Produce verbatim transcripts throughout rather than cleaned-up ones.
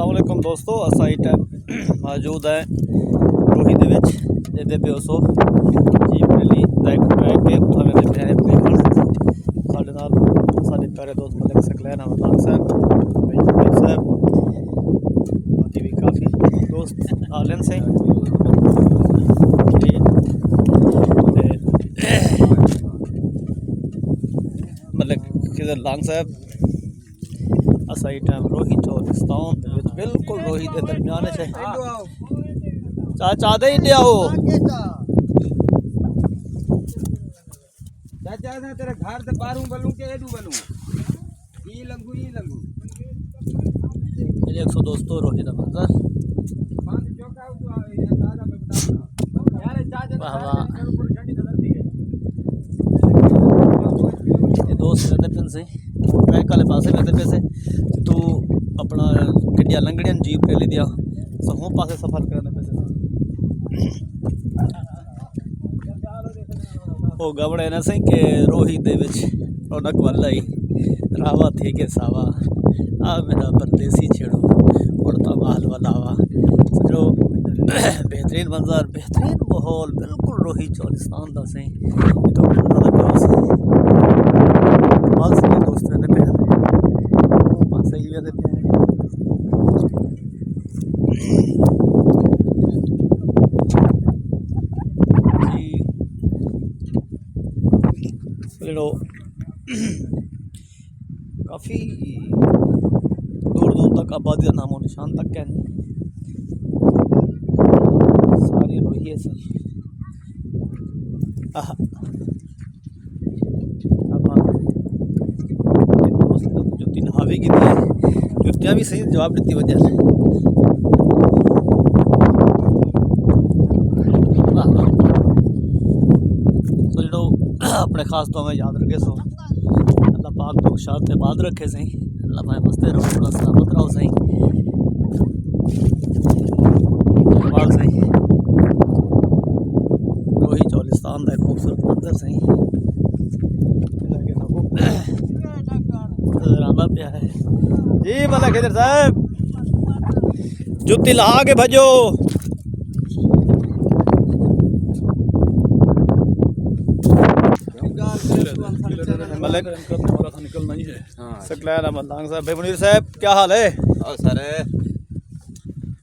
السلام علیکم دوستو، اساں ایں ٹائم موجود ہیں روہی دے وچ۔ ݙیہدے پئے ہو سو جیپ ریلی دا ہک ٹریک ہے، اتھاں ویندے پئے ہیں۔ ساݙے نال ساݙے پیارے دوست ملک سکلین احمد خان صاحب، بھائی طاہر صاحب، باقی بھی کافی دوست نال ہن سئیں۔ تے ملک خضر لانگ صاحب، اساں ایں ٹائم روہی چولستان دے وچ، بالکل روہی دے درمیان وچ ہے۔ چاچا دے ایݙے آؤ۔ چاچا، اساں تیرے گھر دے ٻاہروں ولوں کہ ایݙوں ولوں؟ ایں لنگھوں، ایں لنگھوں۔ اے ݙیکھو دوستو، روہی دا منظر۔ واہ واہ۔ اے دوست ویندے پن سئیں، ٹریک والے پاسے ویندے پئے سے۔ تے توں اپݨا گݙیاں لنگھݨیاں، جیپ ریلی دیاں، سو ہوں پاسے سفر کریندے پئے سے۔ او گاوݨا ہے نا سئیں کہ روہی دے وچ رونق ول آئی، راوا تھی ڳئے ساوا، آ میݙا پردیسی چھیڑو، اُݙ تاں مال ولاوا۔ سجݨو، بہترین منظر، بہترین ماحول، بالکل روہی چولستان دا سئیں۔ اتھوں گزرنا لڳا سئیں۔ کمال سئیں، دوست ویندے پئے ہن۔ او پاسے ہی ویندے پئے ہن۔ جی۔ سجݨو، کافی دور دور تک آبادی دا نام و نشان تک ہے نہیں۔ ساری روہی ہے سر۔ آہا۔ کیا بات ہے۔ ایک دوست نے جتی لہاوی کی دی ہے۔ جتیاں بھی صحیح جواب دیتی وجہ سے۔ واہ واہ۔ سو جڑو اپنے خاص دعا میں یاد رکھے سو۔ اللہ پاک تو شاد تے آباد رکھے سائیں۔ اللہ پاک واسطے رہو، تھوڑا سلامت رہو سائیں۔ اقبال سائیں۔ روہی چولستان دا ایک خوبصورت منظر سائیں۔ نظر آندا پیا ہے۔ جی ملک خضر صاحب، جتی لہا کے بھجو۔ ملک سکلین احمد لانگ صاحب، بھائی منیر صاحب، کیا حال ہے؟ او سر۔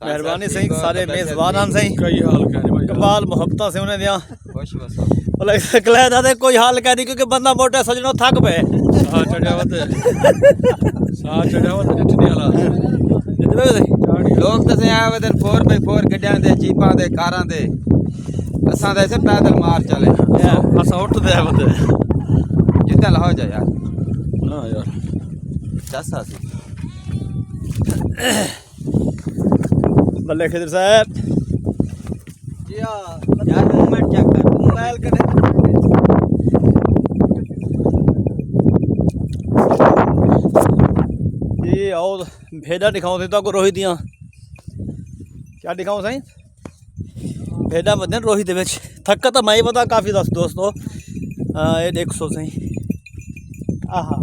مہربانی سائیں، سارے میزبان ہن سائیں۔ کئی حال کہنے بھائی؟ کمال محبتاں سے انہیں دیاں۔ خوش بس۔ بھلا سکلین دا تے کوئی حال کہنی، کیونکہ بندہ موٹے سجنوں تھک پئے۔ ساہ چڑھیا وت ہے۔ ساہ چڑھیا وت ہے، ڈٹھ نہیں حالات۔ ڈٹھ پئے سائیں۔ لوگ تے سائیں آئے ودن فور بائی فور گڈیاں دے، جیپاں دے، کاراں دے۔ اساں تے ایسے پیدل مار چلے۔ اساں اٹھ دے آئے ودے۔ جتنا لہو جا یار۔ نہ یار۔ دس آسی۔ بلے خضر صاحب۔ جی ہاں، یار، موومنٹ چیک کر، موبائل کنے۔ جی، آؤ، بھیڈاں ݙکھاؤں سائیں تہاکوں روہی دیاں۔ کیا ݙکھاؤں سائیں؟ بھیڈاں ودن روہی دے وچ۔ تھکا تاں میں ہی ودا کافی دس دوستو۔ ہاں، اے ݙیکھو سائیں۔ آہا۔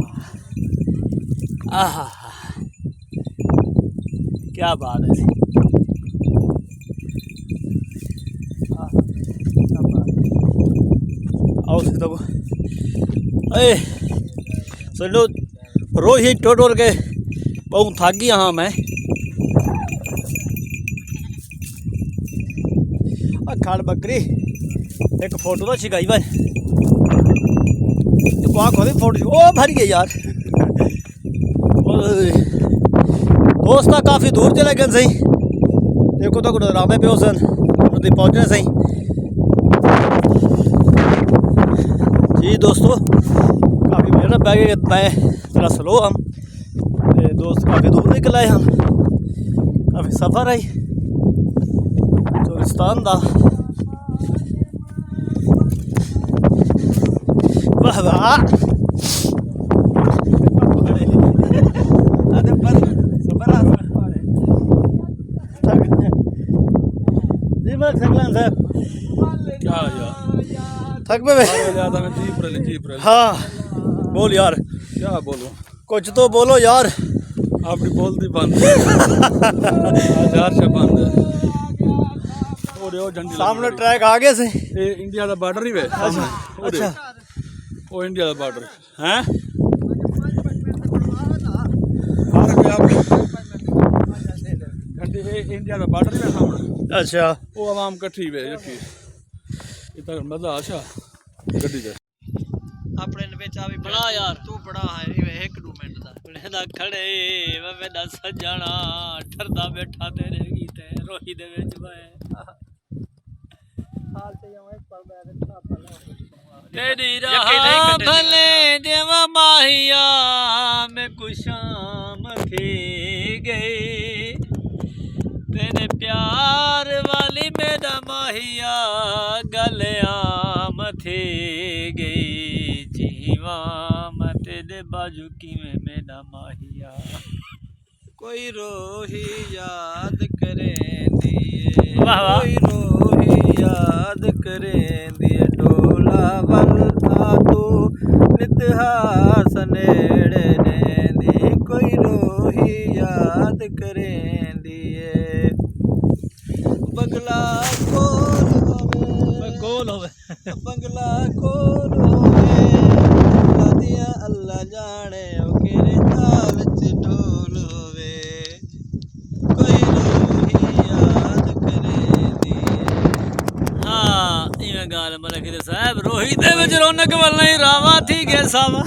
آہا۔ کیا بات ہے سائیں۔ آہا۔ کیا بات ہے۔ آؤ سائیں تو۔ اے۔ سنو۔ روہی ٹر ٹر کے ٻہوں تھک ڳیا ہاں میں۔ آ کھڑ ٻکری، ہک فوٹو تاں چھکائی ونڄ۔ تے کو آکھو دی فوٹو، او بھر ڳئے یار۔ اوئے۔ دوست تاں کافی دور چلے ڳئے سائیں۔ ݙیکھو تہاکوں نظر آندے پئے ہوسن۔ انہاں دی پہنچݨے سائیں۔ جی دوستو، کافی محنت پئے ڳئی، میں ذرا سلو ہم۔ تے دوست کافی دور نکل آئے ہن، کافی سفر ہے چولستان دا۔ واہ واہ۔ جی ملک سکلین صاحب۔ کیا یار؟ تھک پئے وے؟ Jeep rally, jeep rally. ہاں، بول یار۔ کیا بولوں؟ کچھ تو بولو یار۔ اپݨی بولدی بند ہے۔ ہر شے بند ہے۔ او ݙے، او جھنڈی لڳی سامݨے ہوئی۔ ٹریک آ ڳئے سے۔ اے انڈیا دا بارڈر ہی وے۔ اچھا، سامݨے۔ او ݙے۔ اچھا۔ او انڈیا دا بارڈر۔ ہیں؟ ہر کوئی آپ گھنٹی، اے انڈیا دا بارڈر ہی وے سامݨے۔ اچھا۔ او عوام کٹھی وے، یکی۔ اتنا مزہ آ، اچھا۔ گڈی دے۔ اپݨے وچ آ وی بڑا یار۔ توں بڑا ہے، ایویں ہک ݙو منٹ دا۔ بڑے دا کھڑے، وے میݙا سڄݨا، ٹھردا ٻیٹھا تیݙے کیتے، روہی دے وچ وے۔ تیݙی راہ بھلے ݙیواں ماہیا، میکوں شام تھی ڳئی۔ تیݙے پیار والی میݙا ماہیا، ڳل عام تھی ڳئی۔ جیواں میں تیݙے باجو کیویں میݙا ماہیا۔ کوئی روہی یاد کریندی اے، واہ واہ۔ کوئی روہی یاد کریندی اے، ڈولا ول تھا توں نت ہا سنیڑے ݙیندی، کوئی روہی یاد کریندی اے۔ بنگلہ کول ہووے۔ کول ہووے۔ بنگلہ کول ہووے، اللہ دیاں اللہ ڄاݨے، او کیڑھے حال اچ ڈھول ہووے، کوئی روہی یاد کریندی۔ ہاں، ایویں ڳالھ ملک دے صاحب، روہی دے وچ رونق ول نہیں، راوا تھی ڳئے ساوا۔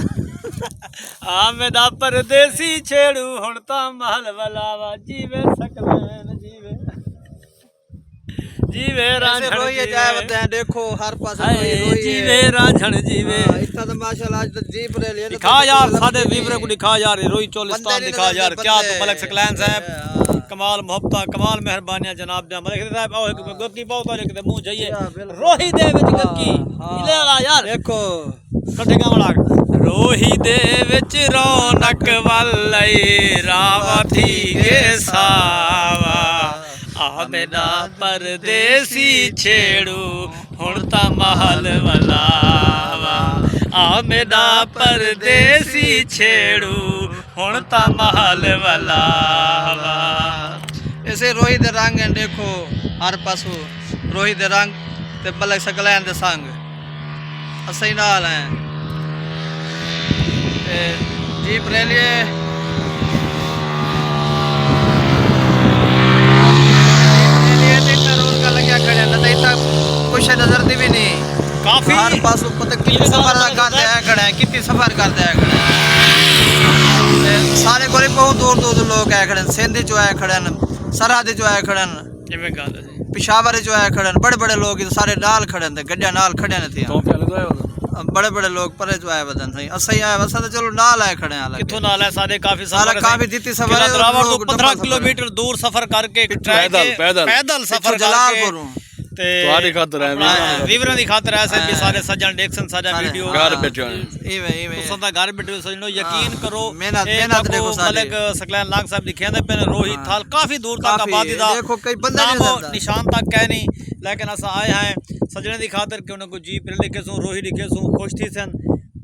آ میݙا پردیسی چھیڑو، ہݨ تاں محل ولاوا، جیوے سکلین جیوے۔ جیوے ایسے رانجھݨ روئی جیوے۔ جائے ودے ہیں، ݙیکھو ہر پاسے ہائے، روئی، روئی جیوے ہے۔ رانجھݨ جیوے۔ ہاں، اتنا تو ماشاءاللہ اج تو جیپ ریلی ہے نا، ݙکھا یار، ساڈے ویوریں کوں ݙکھا یار، روئی چولستان ݙکھا یار، کیا تو ملک ثقلین صاحب۔ ہاں۔ کمال محبتاں، کمال مہربانیاں جناب دیاں۔ ملک صاحب، آؤ ہک گکی پاؤ تو ہک تے منہ جائیے۔ ہاں، بالکل۔ روہی دے وچ گکی۔ ہاں۔ لے آ یار۔ ݙیکھو۔ کٹھے ڳاوݨ آ۔ روہی دے وچ رونق ول ائی، راوا تھی ڳئے ساوا۔ آ میݙا پردیسی چھیڑو، ہݨ تاں محل ولاوا۔ آ میݙا پردیسی چھیڑو، ہݨ تاں محل ولاوا۔ ایسے روہی دے رنگ ہیں، ݙیکھو ہر پاسوں روہی دے رنگ تے ملک ثقلین دے سنگ۔ اساں ہی نال ہیں۔ تے جیپ ریلی ہے۔ ریلی ہے تے اتنا رونقاں لڳیاں کھڑیاں، نہ تے اتنا کچھ نظر دی وی نہیں۔ کافی ہر پاسوں پتہ کتنی سفر دا کردے آئے کھڑے ہیں، کتنی سفر کردے آئے کھڑے ہیں۔ تے سارے کولے بہت دور دور دے لوگ آئے کھڑے ہیں، سندھ چوں آئے کھڑے ہیں، سرحد چوں آئے کھڑے ہیں۔ ایویں ڳالھ ہے۔ پشاور جو آئے کھڑن، بڑے بڑے لوگ سارے نال کھڑن تے گڈیاں نال کھڑن تھیاں۔ تو کیا لگا ہے ادھر؟ بڑے بڑے لوگ پرے جو آئے ودن سائیں۔ اساں ہی آئے، اساں تے چلو نال آئے کھڑے ہیں حالانکہ۔ کتھوں نال ہے؟ ساڈے کافی سارا سفر کافی ہے۔ جتنی سفر قلعہ ہے، دراوڑ لوگ تو پندرہ ڈبل سفر کلومیٹر دور سفر کر کے ٹریک پیدل، ہے، پیدل۔ پیدل سفر کر کے جلال پوروں۔ تے تہاڈی خاطر ہے، اپنا ویوراں دی خاطر ہے، سارے سجن ڈیکھسن ساڈا ویڈیو۔ گھر بیٹھے ہوئے۔ ایویں، ایویں۔ تساں تاں گھر بیٹھے ہو سجنو، یقین ہاں۔ کرو، محنت، اے محنت تہاکوں ݙیکھو ساݙی۔ ملک ثقلین لانگ صاحب ݙکھیندے پئے نے، روہی ہاں۔ تھل کافی دور تک کافی، آبادی دا ݙیکھو کئی بندے نام نہیں و نظر۔ نشان تک کائے نہیں، لیکن اساں آئے ہیں سجݨے دی خاطر کہ انہاں کوں جیپ ݙکھیسوں، روہی ݙکھیسوں، خوش تھیسن۔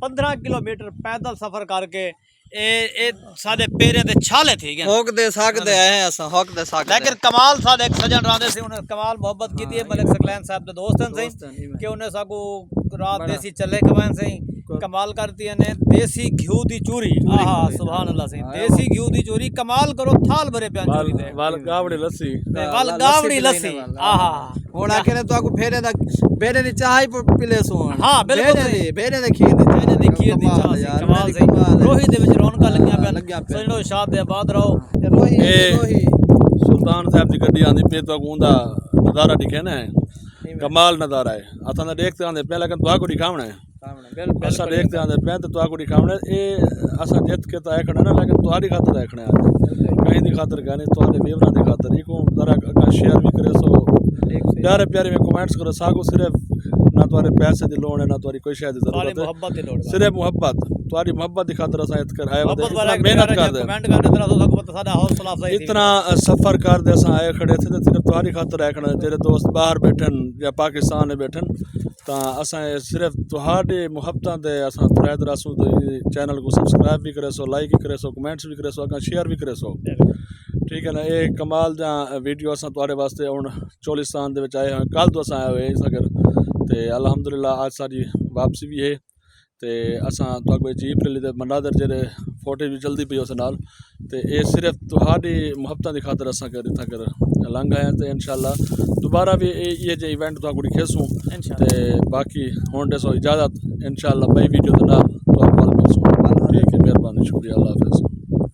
پندرہ کلومیٹر پیدل سفر کر کے اے، اے ساݙے پیریں دے چھالے تھی ڳئے۔ ہک دے سڳ دے آئے ہیں اساں، ہک دے سڳ دے۔ لیکن کمال ساݙے ہک سجݨ رہندے سی، انہاں کمال محبت کیتی ہے، ہاں، ملک ثقلین صاحب دے دوست ہن سئیں، دوست ہن، ایویں۔ کہ انہاں ساکوں رات بڑا۔ دیسی چلھے کھوائن سئیں، بڑا۔ کمال کر ݙتی نے، دیسی گھیو دی چوری۔ چوری آہا، کھوائے۔ سبحان اللہ سئیں، ہاں، دیسی گھیو دی چوری، کمال کرو، تھال بھرے پیاں ول، چوری دے۔ ول ڳاوڑی لسی۔ تے ول ول ڳاوڑی لسی لسی، ول۔ آہا۔ ہݨ آکھے نے تہاکوں بھیݙے دا، بھیݙے دی چاہ ہی پ-، پلے سو ہݨ۔ ہاں، بالکل بھیݙے صحیح۔ دی، بھیݙے دے کھیر دی چاہ۔ بھیݙے دی کھیر دی چاہ سی، کمال صحیح۔ کمال ہے یار، کمال صحیح۔ روہی دے وچ رونقاں لڳیاں پیاں۔ لڳیاں پیاں۔ سجݨو شاد تے آباد رہو۔ تے روہی، اے روہی۔ سلطان صاحب دی گڈی آندی پئی، تہاکوں اوندا نظارہ ݙکھینا ہے۔ ایویں۔ کمال نظارہ ہے۔ اساں تاں ݙیکھ تے آندے پئے، لیکن تہاکوں ݙکھاوݨا ہے۔ کھاوݨا، بل-، اساں بالکل۔ ݙیکھ تے آندے پئے تے تہاکوں ݙکھاوݨا ہے۔ اے اساں جت کے تاں آئے کھڑے نا، لیکن تہاݙی خاطر آئے کھڑے آں۔ بالکل۔ کہیں دی خاطر کائنی، تہاݙے ویوراں دی خاطر۔ ایکوں ذرا اڳاں شیئر وی کریسو۔ ٹھیک صحیح۔ پیارے پیارے میں کمنٹس کرو، ساکوں صرف نہ تہاݙے پیسے دی لوڑ ہے، نہ تہاݙی کوئی شے دی ضرورت ہے۔ تہاݙی محبت دی لوڑ ہے۔ صرف محبت، تہاݙی محبت دی خاطر اساں اتھ کر آئے ودے، محبت والا اتنا ایک محنت پیارا جیہا کردے۔ کمنٹ کر ݙیندے، ساکوں پتہ ساݙا حوصلہ افزائی تھی۔ اتنا سفر کردے اساں آئے کھڑے تھے تے صرف تہاݙی خاطر آئے کھڑے، جیڑھے دوست باہر بیٹھن یا پاکستان وچ بیٹھن، تاں اساں اے صرف تہاݙے محبتاں دے اساں تھریت رہسوں۔ تے چینل کوں سبسکرائب وی کریسو، لائک وی کریسو، کمنٹس وی کریسو، اگاں شیئر وی کریسو۔ ٹھیک ہے نا؟ اے کمال دیاں ویڈیو اساں تہاݙے واسطے ہݨ چولستان دے وچ آئے ہیں، کل توں اساں آئے ہوئے ہیں اس اگر۔ تے الحمدللہ اڄ ساݙی واپسی وی ہے۔ تے اساں تہاکوں اے جیپ ریلی دے مناظر جیڑھے فوٹیج وی چلدی پئی اس نال۔ تے اے صرف تہاݙی محبتاں دی خاطر اساں کر اتھاں کر لنگھ آئے ہیں۔ تے انشاءاللہ دوبارہ وی اے ایہے جے ایونٹ تہاکوں ݙکھیسوں۔ انشاءاللہ۔ تے باقی ہݨ ݙیسو اجازت، انشاءاللہ ٻئی ویڈیو دے نال تہاکوں ول ملسوں۔ ٹھیک ہے، مہربانی، شکریہ، اللہ حافظ۔